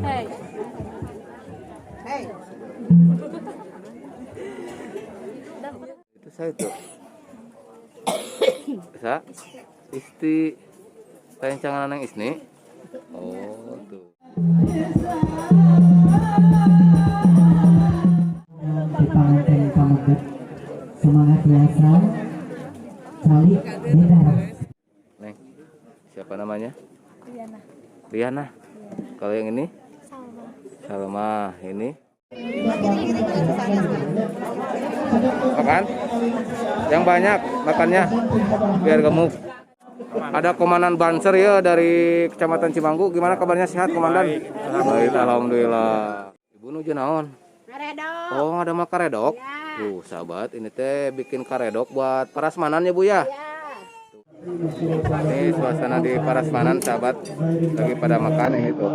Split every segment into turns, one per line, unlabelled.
Hey. Hey.
Itu saya tuh. Sa? Isti rencangan nang isni? Oh, tuh.
Semangat biasa, calik bidar.
Neng, siapa namanya?
Liana.
Liana.
Ya.
Kalau yang ini?
Salma.
Salma, ini. Makan? Yang banyak makannya biar gemuk. Ada komandan Banser ya dari Kecamatan Cimanggu. Gimana kabarnya, sehat komandan? Baik, alhamdulillah. Ibu nuju naon?
Karedok.
Oh, ada mah karedok.
Ya.
Tuh, sahabat, ini teh bikin karedok buat parasmanan ya, Bu ya?
Ya.
Ini suasana di parasmanan, sahabat, lagi pada makan ini tuh.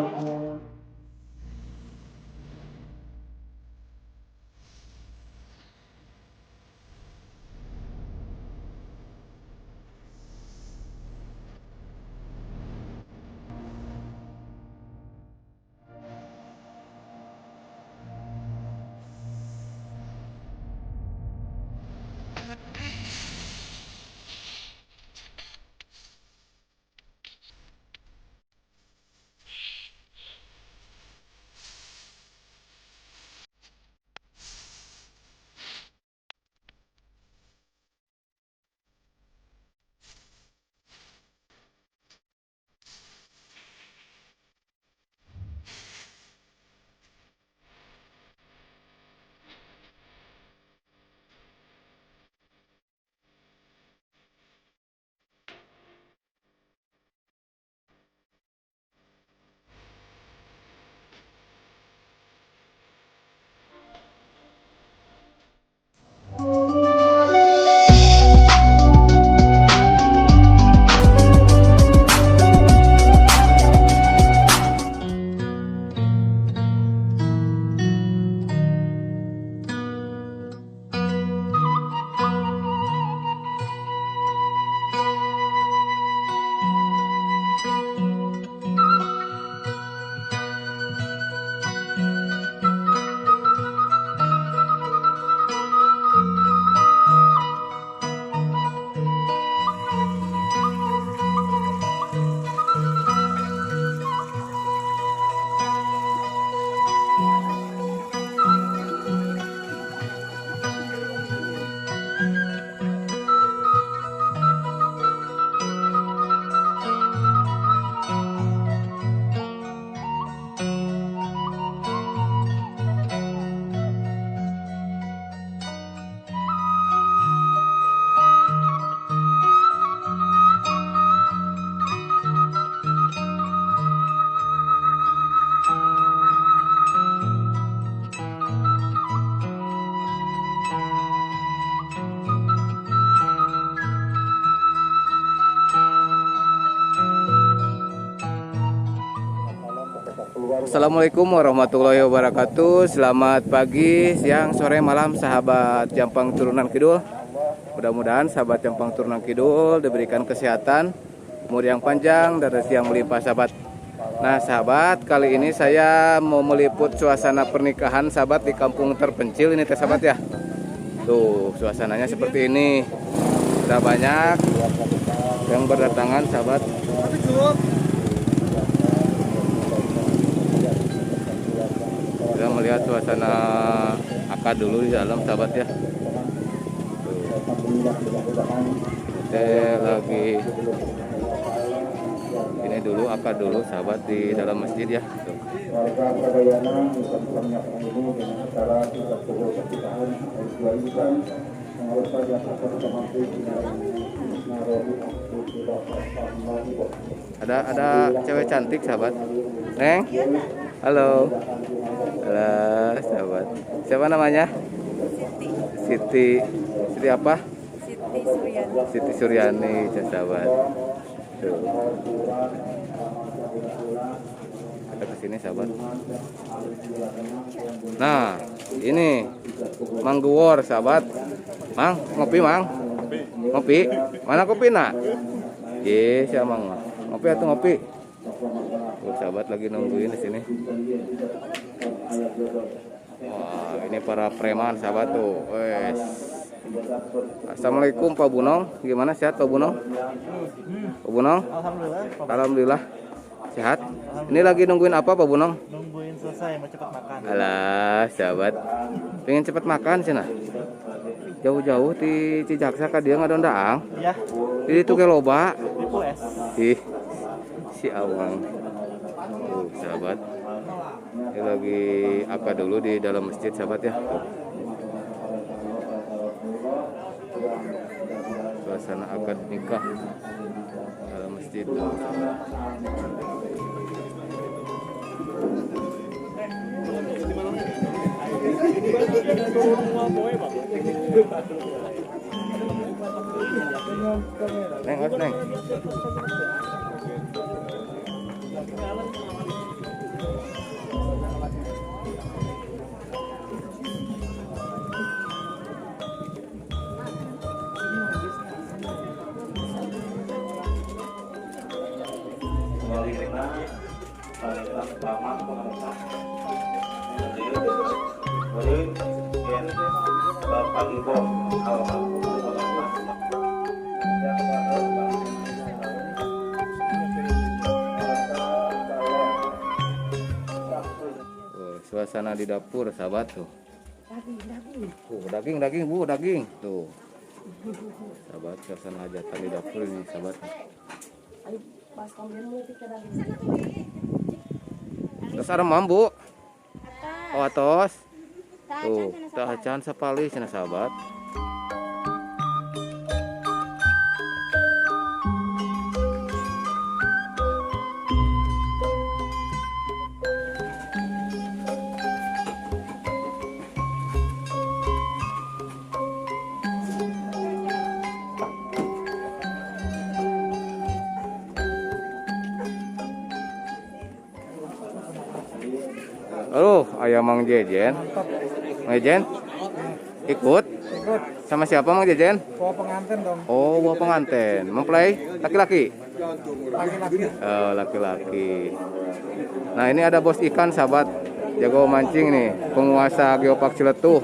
Assalamualaikum warahmatullahi wabarakatuh. Selamat pagi, siang, sore, malam sahabat Jampang Turunan Kidul. Mudah-mudahan sahabat Jampang Turunan Kidul diberikan kesehatan, umur yang panjang, dan rezeki yang melimpah sahabat. Nah sahabat, kali ini saya mau meliput suasana pernikahan sahabat di kampung terpencil ini teh sahabat ya. Tuh suasananya seperti ini. Sudah banyak yang berdatangan sahabat. Kita melihat suasana akad dulu di dalam sahabat ya. Kita lagi ini dulu akad dulu sahabat di dalam masjid ya. Tuh. Ada cewek cantik sahabat. Neng, halo. Halo sahabat. Siapa namanya?
Siti.
Siti. Siti apa?
Siti Suryani.
Siti Suryani, sahabat. Tuh. Kita kesini sahabat. Nah, ini Mang Guwor sahabat. Mang, ngopi Mang? Ngopi? Mana kopi nak? Ye, siapa Mang? Ngopi atau ngopi? Tuh, sahabat lagi nungguin di sini. Wah, ini para preman sahabat tuh. Wes. Assalamualaikum Pak Bunong. Gimana sehat Pak Bunong? Pak Bunong?
Alhamdulillah.
Alhamdulillah. Sehat. Ini lagi nungguin apa Pak Bunong?
Nungguin selesai mau cepat makan.
Alah, sahabat. Pengen cepat makan cenah. Jauh-jauh di Cijaksa ka dieu ngadondaang.
Iya.
Di ditu ge loba.
Di US.
Ih. Si Awang. Tuh, sahabat. Ini lagi apa dulu di dalam masjid sahabat ya. Tuh. Suasana akad nikah dalam masjid tuh, sahabat. Neng, os neng. Suasana di dapur sahabat tuh.
Daging, daging.
Tuh, daging, daging, Bu, daging. Tuh. Sahabat, suasana hajatan di dapur ini, sahabat. Terus ada mambu. Oh, atos. Tuh, tah acan sapali cenah sahabat. Aduh, ayam Mang Jejen. Mang Jejen? Ikut?
Ikut.
Sama siapa Mang Jejen?
Bawa pengantin dong.
Oh, bawa pengantin. Mempelai laki-laki?
Laki-laki.
Oh, laki-laki. Nah, ini ada bos ikan sahabat. Jago mancing nih, penguasa Geopark Ciletuh.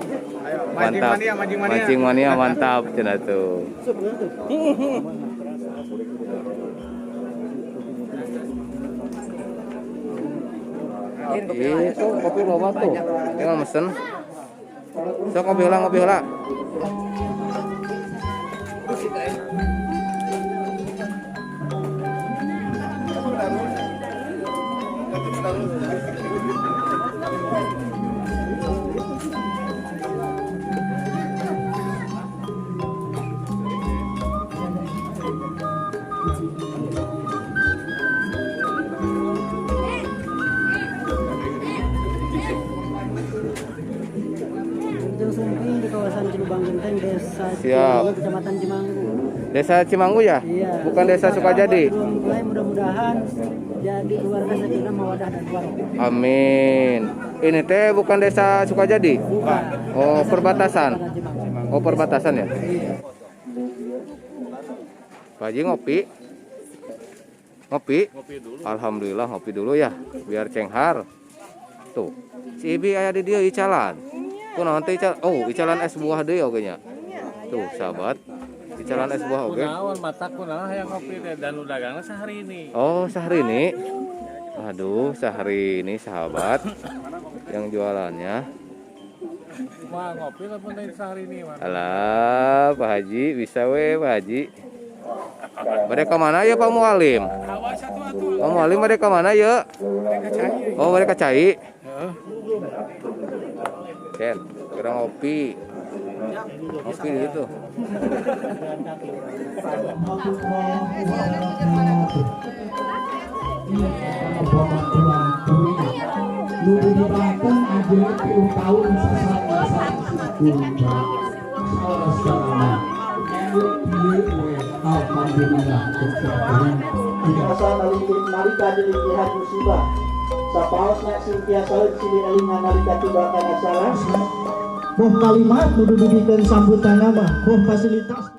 Mantap.
Mancing mania, mancing mania.
Mancing mania mantap cenah tuh. Itu kopi loba tuh. Tinggal mesen. Sok ngopi heula, ngopi heula.
Sumping di kawasan Cilubang Genteng, Desa
Siap.
Cimanggu, Kecamatan Cimanggu.
Desa Cimanggu ya?
Iya.
Bukan Desa Sukajadi.
Mulai mudah-mudahan jadi keluarga sakinah mawadah dan warahmah.
Amin. Ini teh bukan Desa Sukajadi?
Bukan.
Oh, perbatasan. Oh, perbatasan ya?
Iya.
Pak Haji ngopi? Ngopi? Ngopi dulu. Alhamdulillah ngopi dulu ya, biar cenghar. Tuh, si Ibi aya di dieu icalan. Kunaon teh ical? Oh, icalan es buah deui oge nya. Tuh, sahabat. Icalan es buah oge.
Kunaon mata kunaon hayang ngopi teh dan nu dagangna sehari ini.
Oh, sehari ini. Aduh, sehari ini sahabat yang jualannya.
Wah, ngopi lamun teh sehari ini mah.
Alah, Pak Haji bisa we Pak Haji. Bade ka mana ya Pak Mualim? Pak Mualim bade ka mana ya? Oh, bade ka cai. Ken, kira ngopi. Ngopi di situ.
Asa nalika dilingkihan musibah sapaosna sentiasa silih elingan nalika tiba kana salah boh kalimat kudu dibikeun sambutan mah boh fasilitas.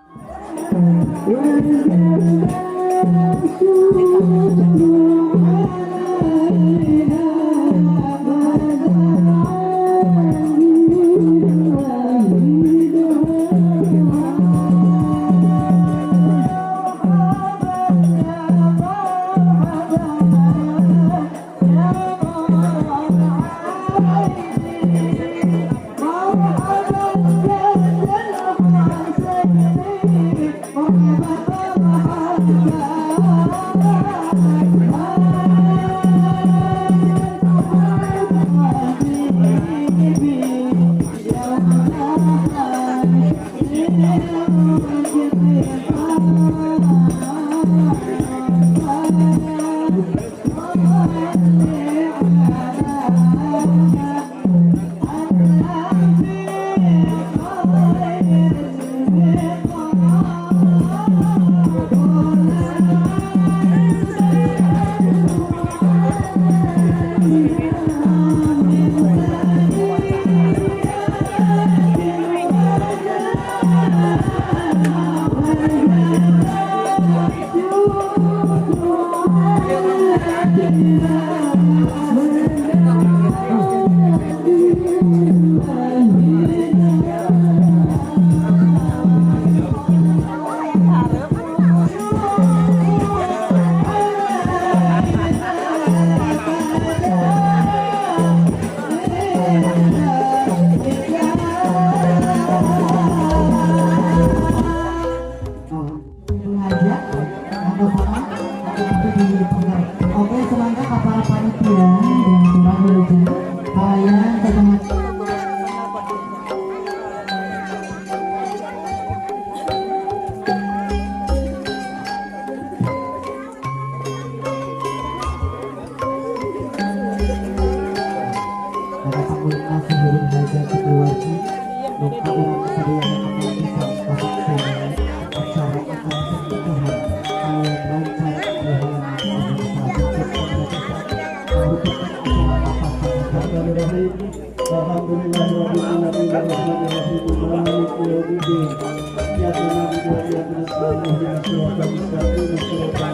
Oke, selanjutnya para panitia yang kurang menuju kalian teman. Ada anggota seluruh raja keluarga, doa orang sadayana akan bisa acara akan pernikahan kalian lancar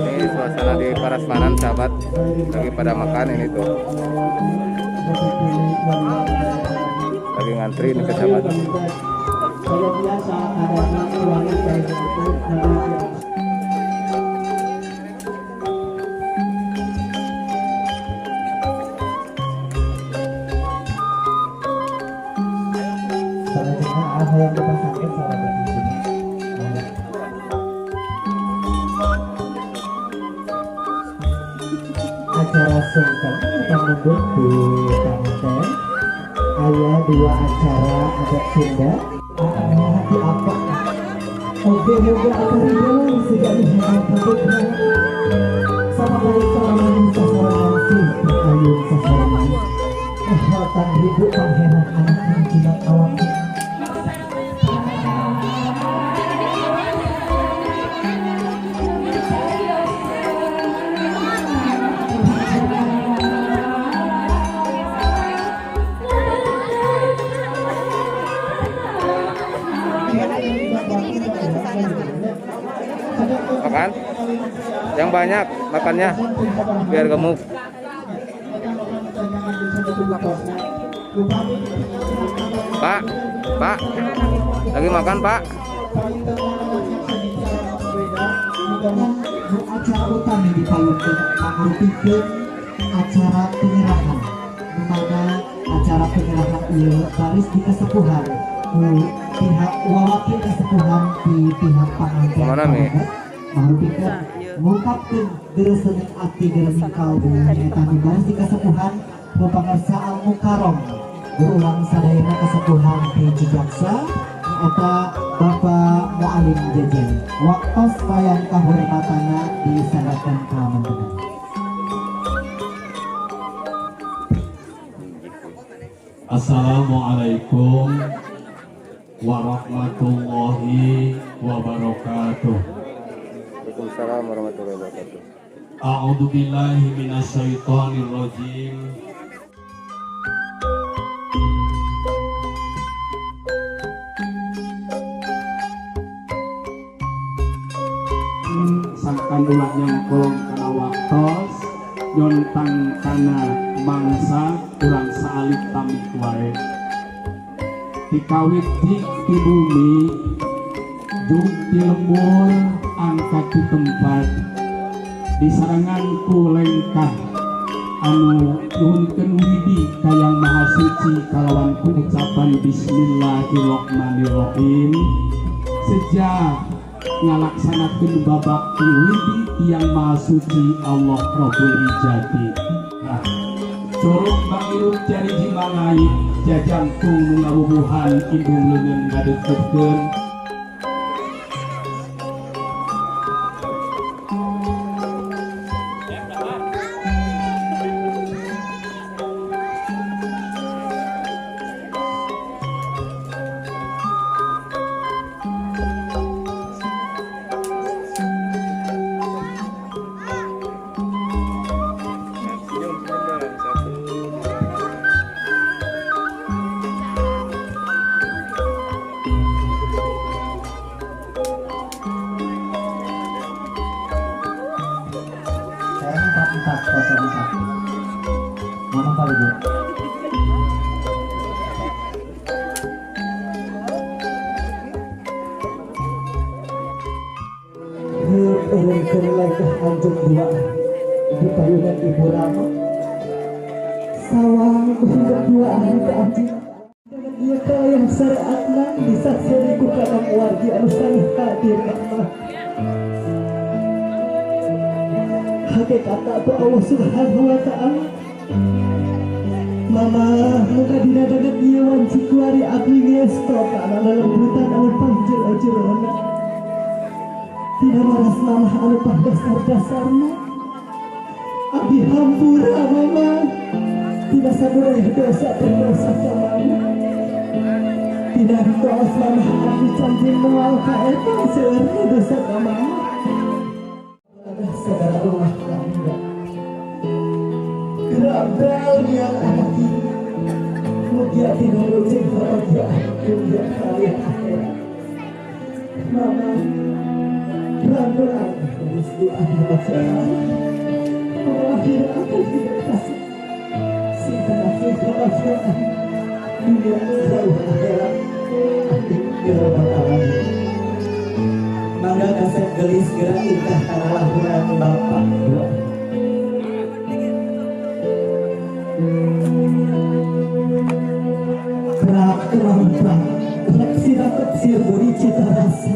Ini suasana di Parasmanan sahabat, lagi pada makan ini tuh. Lagi ngantri ini ke sahabat.
Ada yang dipasangin sama acara sungkem pamundut di Panganten. Ayah dua acara adat Sunda. Hati apa? Oke, moga akan ribu sejak dihebat sama kali sama sasaran sih ayun sasaran. Ehatan ribu pangheran anak jimat awak.
Makan yang banyak makannya biar gemuk. Pak, Pak, lagi makan Pak.
Acara utama di Payungkeun mangrupikeun acara penyerahan, dimana acara penyerahan ieu baris di kesepuhan ku pihak wawakil kesepuhan di pihak panganten.
Kemana nih?
Mangrupikeun ngungkapkeun geresening ati gerening kalbu nyaeta nu baris di kesepuhan ku pangersa Al Mukarrom berulang sadayana kesepuhan di Cijaksa nyaeta Bapak Mualim Jejen. Waktos bayang kahormatana disanggakeun ka mentenan.
Assalamualaikum warahmatullahi wabarakatuh.
Waalaikumsalam warahmatullahi wabarakatuh.
A'udzu billahi minasyaitonir rajim. Sangkan ulah nyangkolong kana waktos nyontang kana mangsa kurang saalit tamik wae dikawit di bumi jung di lembur angkat di tempat disarangan ku lengkah anu nuhunkeun widi ka Yang Maha Suci kalawan ku ucapan bismillahirrahmanirrahim sejak ngalaksanakeun babakti widi Yang Maha Suci Allah Rabbul Izzati. Nah, curug mangirup jari jimangai jajangkung nu ngawubuhan indung leungeun ngadeukeutkeun.
Di payungan Ibu Rama sawang duaan ke abdi dengan ia kaya syariatna disaksikan ku kakang wargi anu sami hadir mama hakikatna ku Allah Subhanahu wa ta'ala mama muka dina dengan ieu wanci kuari abdi ngesto kana lelembutan anu panjero-jerona tidak maras mama anu dasar-dasarna abdi hampura mama tidak sabudaya dosa berdosa ka mama tidak tos mama abdi canting moal ka eta seueurna dosa ka mama ada saudara rumah tangga gerabel yang anak ini mugia tidak lucing bahagia dunia kalian akhirat mama pelan-pelan terus doa baca akhir aku tidak kasih kasih kebahagiaan dunia jauh akhirat amin ya rabbal alamin. Mangga kasep gelis gerak ingkah kana lahuran bapak dua kerak kerampang sirap kecil beri cita rasa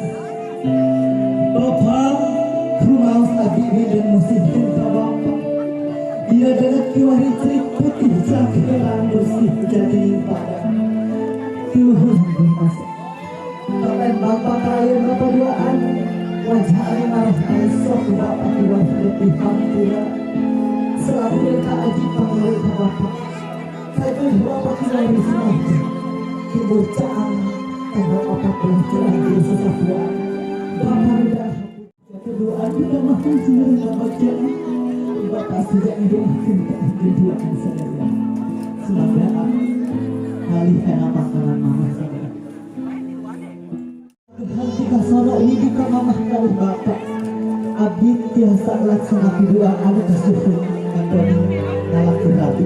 bapak rumaos abdi dan musim cinta bapak dia dengan kiwari cerik putih cakeran bersih jadi padang tiluhur mas sampai bapak kalian bapak duaan wajah anu marah esok bapak kiwari lebih hampura selalu tak aji panggil ke bapak saya pilih bapak kiwari sengaja timbul caang tanggal 14 jalan diri sesapuan bapak udah doa kita makan sendiri bapak Bapak sudah doakan keduaan saudara. Semoga alih karena makanan mama saudara. Tuhan kita sono widi ka mamah kalih bapak. Abdi tiasa laksana doa anu kasuhun antoni nalak rabi.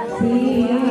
Siap.